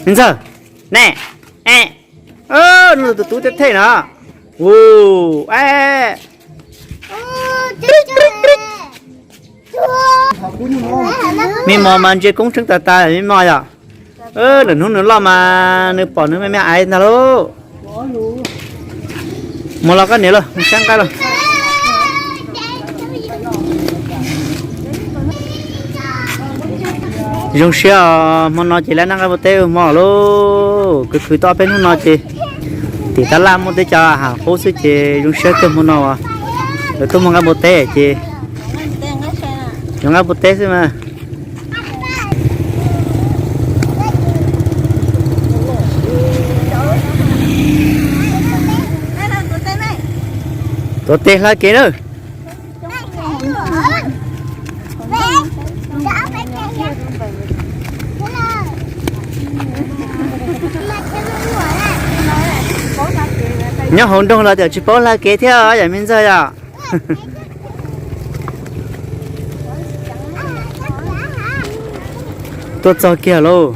Ntxawg, ne, e, nws tus tub thiab thej no. U, e, me mos mas ntsia koob tseeb tas tas me mos yom. Lwm hnub nws loj mas nws pom nws me me aiv ntag lauj. Mus los koj niam lauj, mus saib nqaij lauj. Zoo siab os, hmo no ces lawv noj nqaij npua teb hmo lauj. Khwv khwv tau ob peb hnub no ces tim tab laj muaj teb cov hav qub xwb ces zoo siab kawg hmo no as. Lawv tuaj muag nqaij npua teb ces yuav nqaij npua teb xwb mas. Tuav tes hla kev na. Nyob hauv nroog los tias tsis paub hla kev thiab yam me ntxawg yom. Tuaj txog kiag lauj.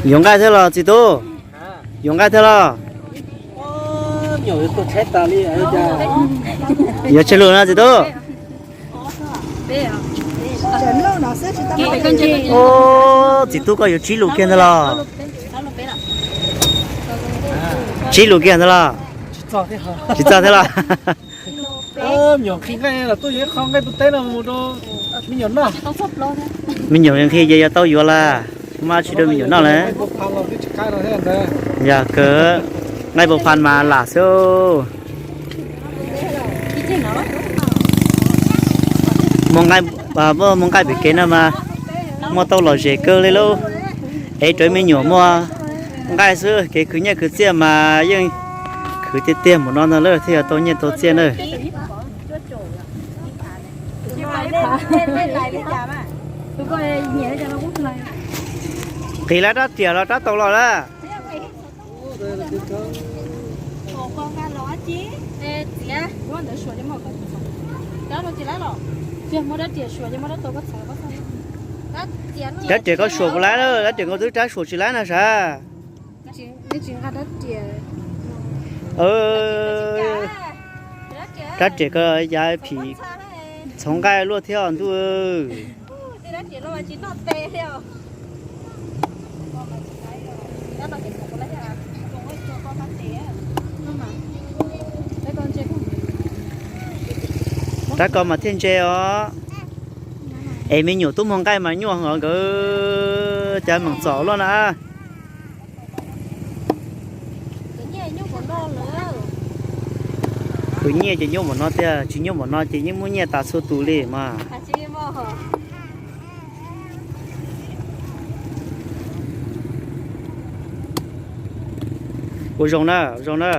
Yuav nqaij thiab los txiv tub? Yuav nqaij thiab los? Yuav tsawg lus no txiv tub? Txiv tub koj yuav tsib lus kiag ntag los? Tsib lus kiag ntag los? Tsis txog thiab los? Me nyuam nqhis ces yog tau yuav lawm, maj tsis rau me nyuam noj lawm. Yog kawg, nqaij npua phas mas lam xwb. Muag nqaij pem kev no mas muaj tau lom zem kawg li lauj. Es rau me nyuam muag nqaij xwb, kev khwv nyiaj khwv txiaj mas yeej khwv tiag tiag npaum no ntag lauj, thiaj yog tau nyiaj tau txiaj na. Nqis lawm, rab riam los rab taus los lawm. Rab riam koj suam puas laib na, rab riam koj twb rab suam tsis laib na sav. Rab riam koj yav phim txhoov nqaij luaj thiab ntuj. Rab ko mas thiaj ntse os. Es me nyuam tub muag nqaij mas nyuaj heev nkawd cov meem txom luaj na. Khwv nyiaj ces nyuaj npaum no tiag, tsis nyuaj npaum no ces yeej muaj nyiaj tas txhua tus li mas. Ua zoo na, ua zoo na.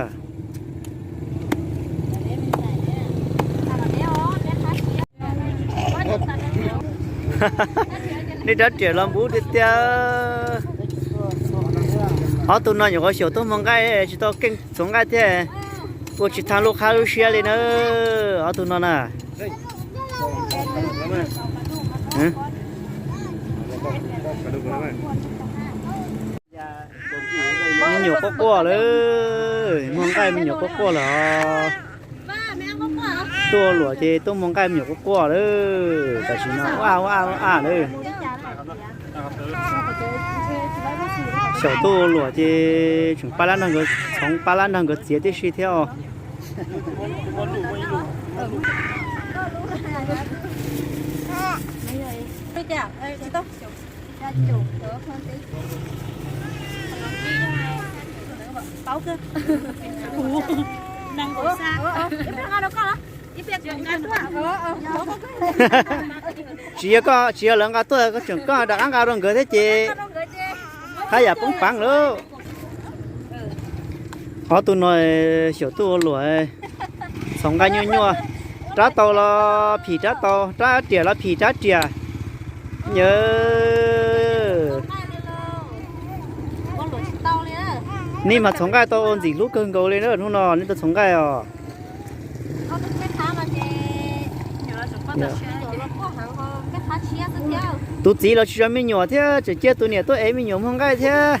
Nej rab riam los npub tiag tiag. Ob tug no nyuam qhuav xyaum tuaj muag nqaij tsis tau keej txhoov nqaij thiab, ua tsis tag lub qab lub siab li na. Ob tug no na. Me nyuam quaj quaj lawm, muag nqaij me nyuam quaj quaj lawm. Tuaj ua luam ces tuaj muag nqaij me nyuam quaj quaj lawm, tam sim no ua a ua a ua a lawm. Xyaum tuaj ua luam ces tseem pab lab nrog nkawd txhoov, pab lab nrog nkawd txiav tib si thiab os. Tsis yog koj, tsis yog lawv nqa tuaj, koj tseem koj rov qab nqa rau nkawd thiab ces haj yam poob peev lawm. Ob tug no xyaum tuaj ua luam, txhoov nqaij nyuaj nyuaj, rab taus los phim rab taus, rab riam los phim rab riam. Yawg, nej mas txhoov nqaij tau ua ntxim hlub kawg nkaus li na, hnub no nej tau txhoov nqaij os. Tus txiv los tsis tso me nyuam thiab, tseem cia tus niam tuaj ev me nyuam muag nqaij thiab,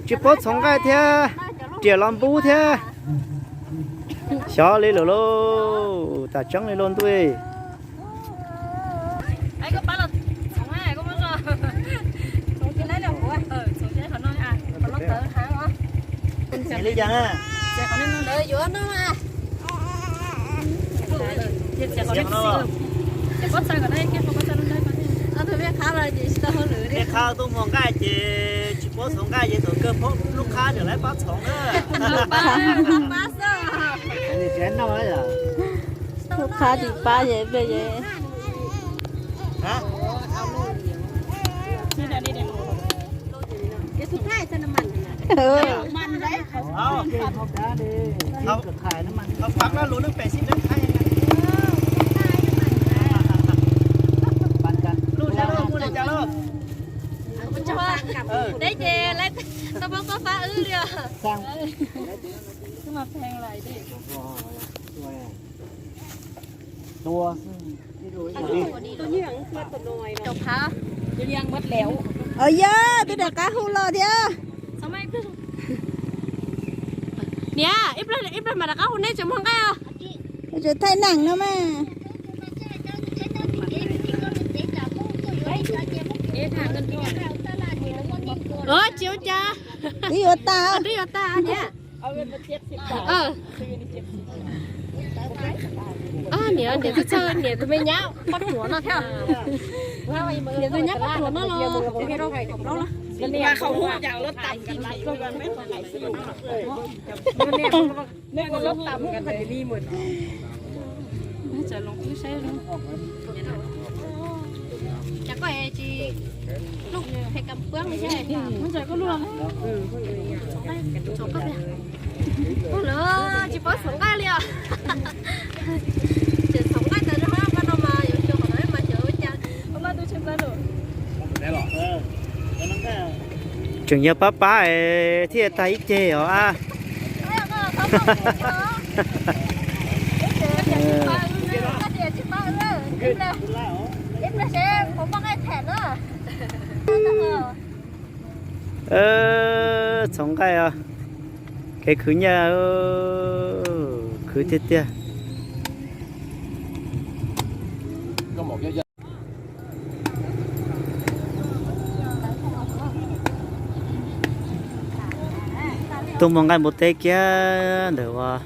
tsis paub txhoov nqaij thiab, riam los npub thiab. Xyov li lawm lauj, tas tseeb li lauj ntuj. Li cas na? Qhab tuaj muag nqaij ces tsis paub txhoov nqaij ces thaum kawg phob lub qhab tseem lawv pab txhoov na. Lub qhab tsis pab ces ib pliag ces Teb ces lawv tau pab pab fab wb li os. Ua yog twb rov qab hu los thiab. Niam, ib pliag mam rov qab hu neb tseem muag nqaij os. Tseem thaij neem no mas. Tsis ua cas. Twb yuav tas. Twb yuav tas niam. Niam, niam tus me nyab pab ruam no thiab. Niam tus nyab pab ruam no los. Cas koj tsis lub phem kam puab li thiab? Lawv tsis paub txhoov nqaij li os. Tseem txhoov nqaij tas zog, koj no mas yuav xyuas qhov no mas xyuas ua cas. Tseem yog pab pab es thiaj tag ib ceg os a. Txhoov nqaij os, kev khwv nyaj, khwv tiag tiag. Tuaj muag nqaij npua teb kiag ntawm uas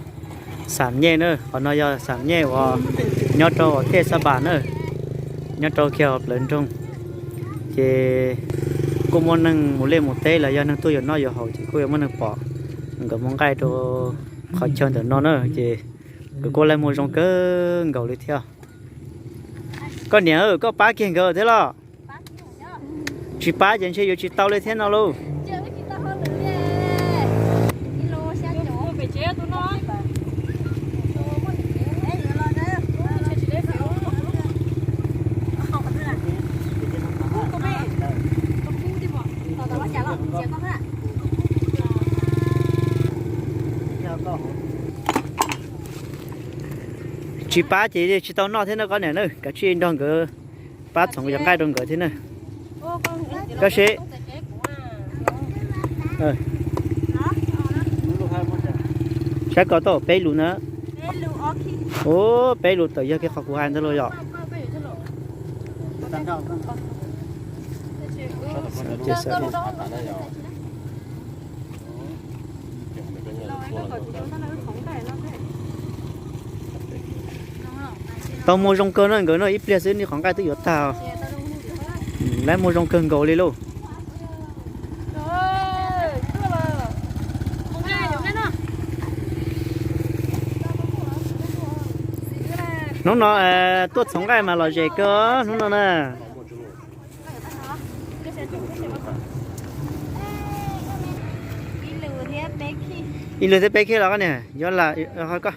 Xam Nyej na, qhov no yog Xam Nyej uas nyob rau Thej Xa Npas na, nyob rau kiag plawv nroog. Ces kuj muaj neeg mus liaj mus teb los yog neeg tuaj yuav noj yuav haus ces kuj yuav muaj neeg pom nkawd muag nqaij rau qhov chaw ntawm no na, ces nkawd kuj laij muag zoo kawg nkaus li thiab. Koj niam, koj pab kiag nkawd thiab los? Tsis pab ces ntshe yuav tsis tau li thiab no lauj. Tsis pab ces tsis tau noj thiab na koj niam na, kav tsij nrog nkawd pab txhoov cov nqaij rau nkawd thiab na. Koj seb. Saib ko tau peb lus na. Ub, peb lus tawm yog kiag qhov kuv hais ntawd los yom. Tau muag zoo kawg na nkawd no, ib pliag xwb ne qhov nqaij twb yuav tag. Lawv muag zoo kawg nkaus li lauj. Hnub no tuaj txhoov nqaij mas lom zem kawg hnub no na. Ib lus thiab peb khij los koj niam, yuav lam koj.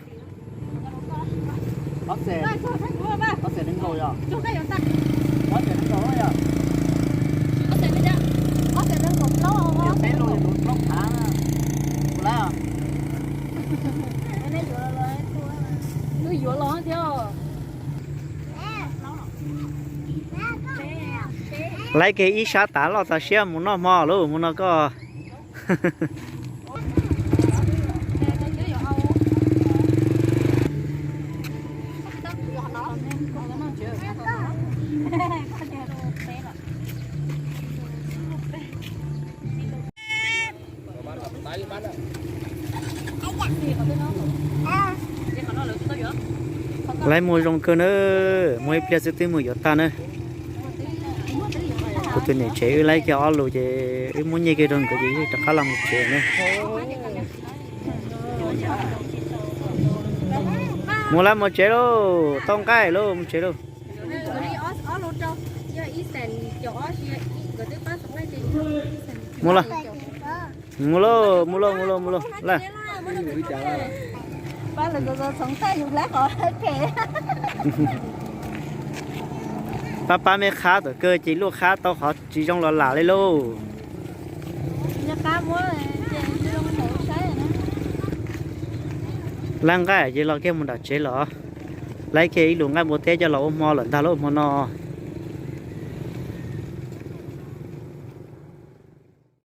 Twb yuav los thiab. Laib kiag ib sab tav loj tas siab mus noj hmo lauj, mus no koj. Laib muag zoo kawg na, muag ib pliag xwb twb mus yuav tag na. Kuv tus niam tsev wb laib kiag ob lus ces wb muab nyiaj kiag rau nkawd ces wb rov qab los mus tsev na. Mus lawm, mus tsev lauj, tau nqaij lauj, mus tsev lauj. Mus lauj, mus lauj, mus lauj, mus lauj, mus lauj lawm. Pab pab me qhab tom kawg ces luaj qhab tau qhov tsis zoo los lam li lauj. Laib nqaij ces los kiag mus nram tsev los. Laib kiag ib lus nqaij npua teb coj los ua hmo lawm ntag lauj hmo no.